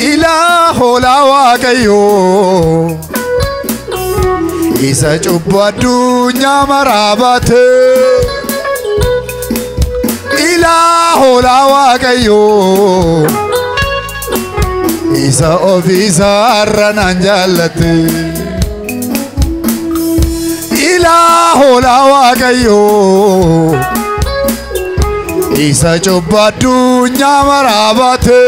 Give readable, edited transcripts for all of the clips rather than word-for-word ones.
Ilaa hoolaa Waaqayyoo isa cubbuu addunyaa maraa baate. Ilaa hoolaa Waaqayyoo isa ofiisaarra naan jaallate. Ilaa hoolaa Waaqayyoo isa cubbuu addunyaa maraa baate.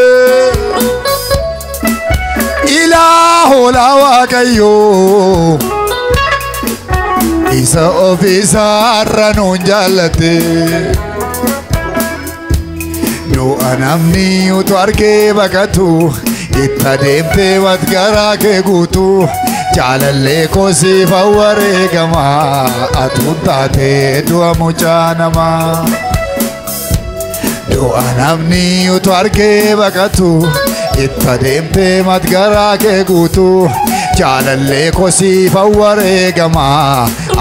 Ilaa hoolaa Waaqayyoo isa ofiisaarra nuun jaallate. Du'a namni utuu argee baqatu itti adeemtee wat garaa kee guutu jaalallee koo siif wareegama atuun taatee du'a mucaa namaa. Du'a namni utuu argee baqatu itti adeemtee mat garaa kee guutu jaalallee koo siif wareegama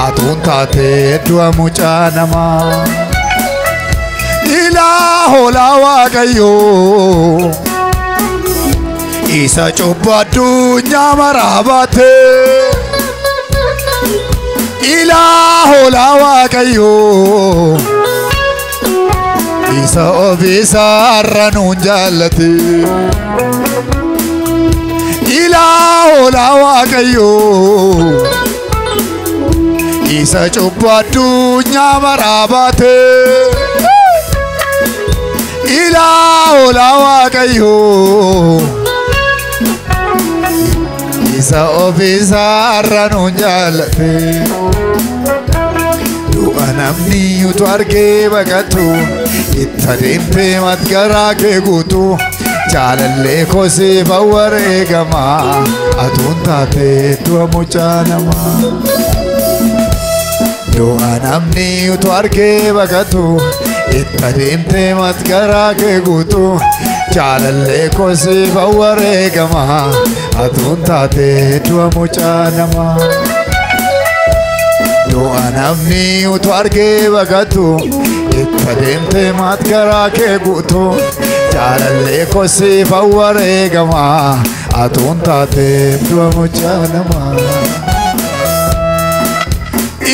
atuun taatee du'a mucaa namaa. Ilaa hoolaa Waaqayyoo isa cubbuu addunyaa maraa baate. Ilaa hoolaa Waaqayyoo isa ofiisaarra nuun jaallate. Ilaa hoolaa Waaqayyoo isa cubbuu addunyaa maraa baate. Ilaa hoolaa Waaqayyoo isa ofiisaarra nuun jaallate. Du'a namni utuu argee baqatu itti adeemtee mat garaa kee guutu jaalallee koo siif wareegama atuun taatee du'a mucaa namaa. Du'a namni utuu argee baqatu itti adeemtee mat garaa kee guutu jaalallee koo siif wareegama atuun taatee du'a mucaa namaa. Du'a namni utuu argee baqatu itti adeemtee mat garaa kee guutu jaalallee koo siif wareegama atuun taatee du'a mucaa namaa.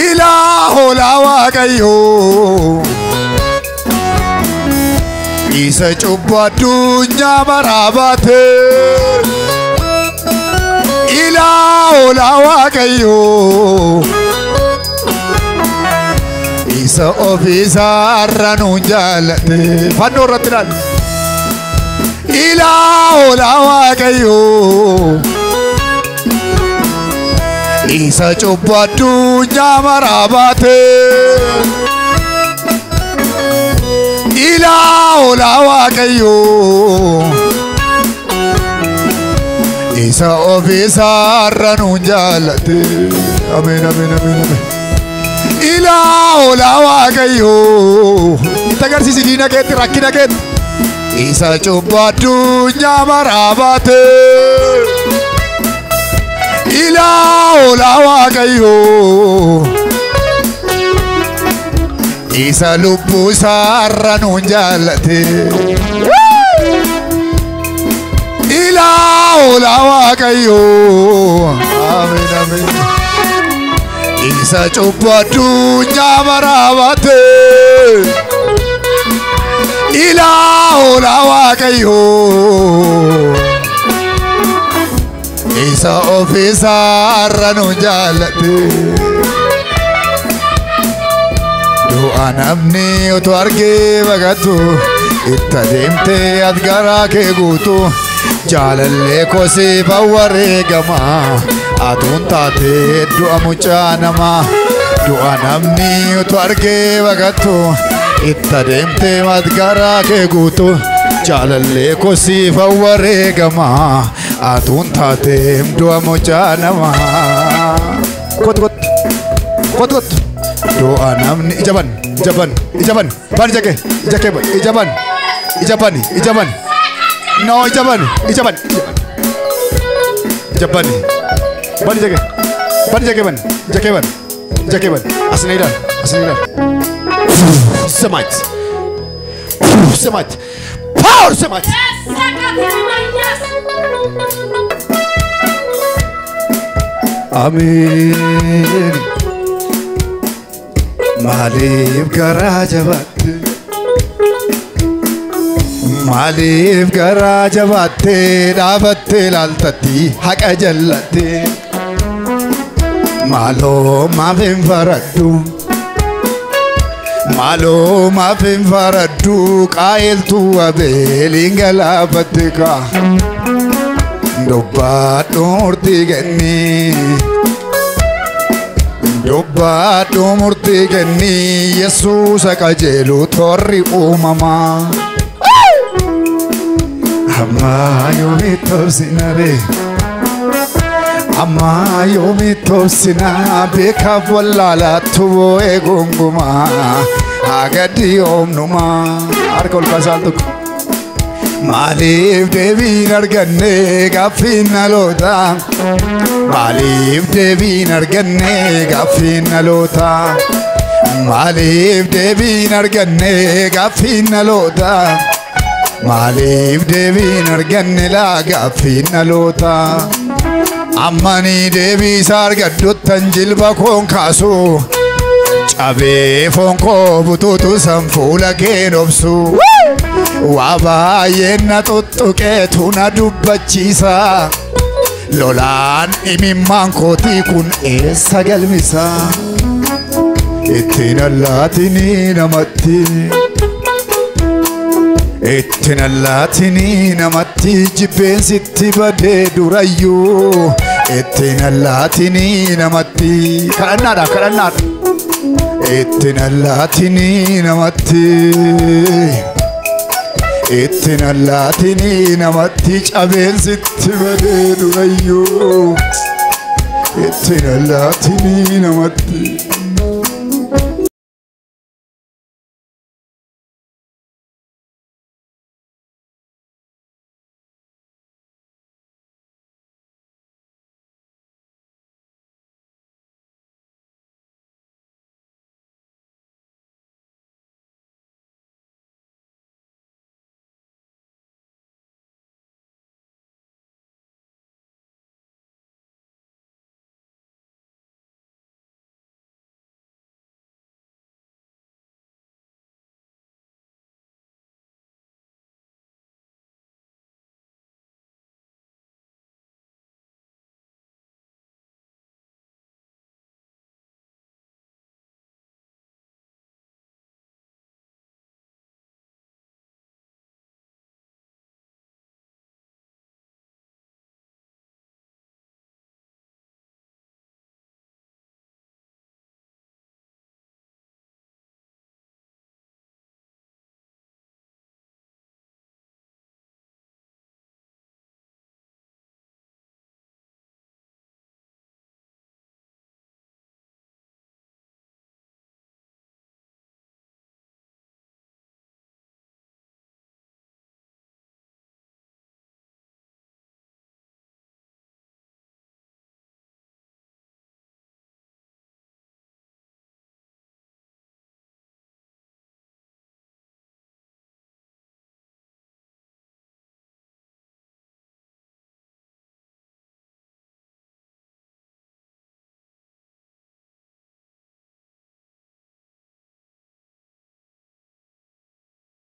Ilaa hoolaa Waaqayyoo isa cubbuu addunyaa maraa baate. Ilaa hoolaa Waaqayyoo isa ofiisaarra nuun jaallate. Fannoo irratti ilaali. Ilaa hoolaa Waaqayyoo isa cubbuu addunyaa maraa baate. Ilaa hoolaa Waaqayyoo isa ofiisaarra nuun jaallate. Ameen ameen ameen ameen. Ilaa hoolaa Waaqayyoo itti agarsiisi diina keetti rakkina keetti isa cubbuu addunyaa maraa baate. Ilaa hoolaa Waaqayyoo isa lubbuu isaarra nuun jaallate. Ilaa hoolaa Waaqayyoo ameen ameen. Isa cubbuu addunyaa maraa baate. Ilaa hoolaa Waaqayyoo isa ofiisaarra nuun jaallate. Du'a namni utuu argee baqatu itti adeemtee ati garaa kee guutu jaalallee koo siif wareegama atuun taatee du'a mucaa namaa. Du'a namni utuu argee baqatu itti adeemtee ati garaa kee guutu jaalallee koo siif wareegama atuun taatee du'a mucaa namaa. Kottu kottu kottu kottu. Du'a namni ija ban ija ban ija ban ban ija kee ban ija ban ija bani ija bani no ija bani ija bani ija bani ban ija kee ban ija kee ban ija kee ban ija kee ban asina ilaali asina ilaali. Semite semite power semite. Ameen. Maaliif garaa jabaatte? Maaliif garaa jabaatte dhaabattee ilaaltatti haqa jallatte? Maaloo maaf hin faraddu? Maaloo maaf hin faraddu? Qaa'eltuu Abeeliin galaafatte kaa. Dubbadhu murtii kenni. Dubbadhu murtii kenni Yesuusa qajeelu torri uumamaa. Amma yoomitti obsina ree? Amma yoomitti obsina beekaaf wallaalaattu boo'ee gongumaa hagaddi yoomnumaa harka ol kaasaan tokko. Maaliif deebiin arganne gaaffiin dhalootaa? Maaliif deebiin arganne gaaffiin dhalootaa? Maaliif deebiin arganne gaaffiin dhalootaa? Maaliif deebiin arganne laa gaaffiin dhalootaa? Ammanii deebii isaa argadhuttan jilba koon kaasu. Cabee foon koo butuutu san fuula keen obsu. Waa baay'een na tuttuqeetu na dubbachiisa. Lolaan imimmaan kootii kun eessa galmisa? Ittiin allaatinii namatti. Ittiin allaatinii namatti jibbeensitti badee durayyuu. Ittiin allaatinii namatti. Kadhannaadha kadhannaadha. Ittiin allaatinii namatti. Ittiin allaatinii namatti cabeensitti badee durayyuu. Ittiin allaatinii namatti.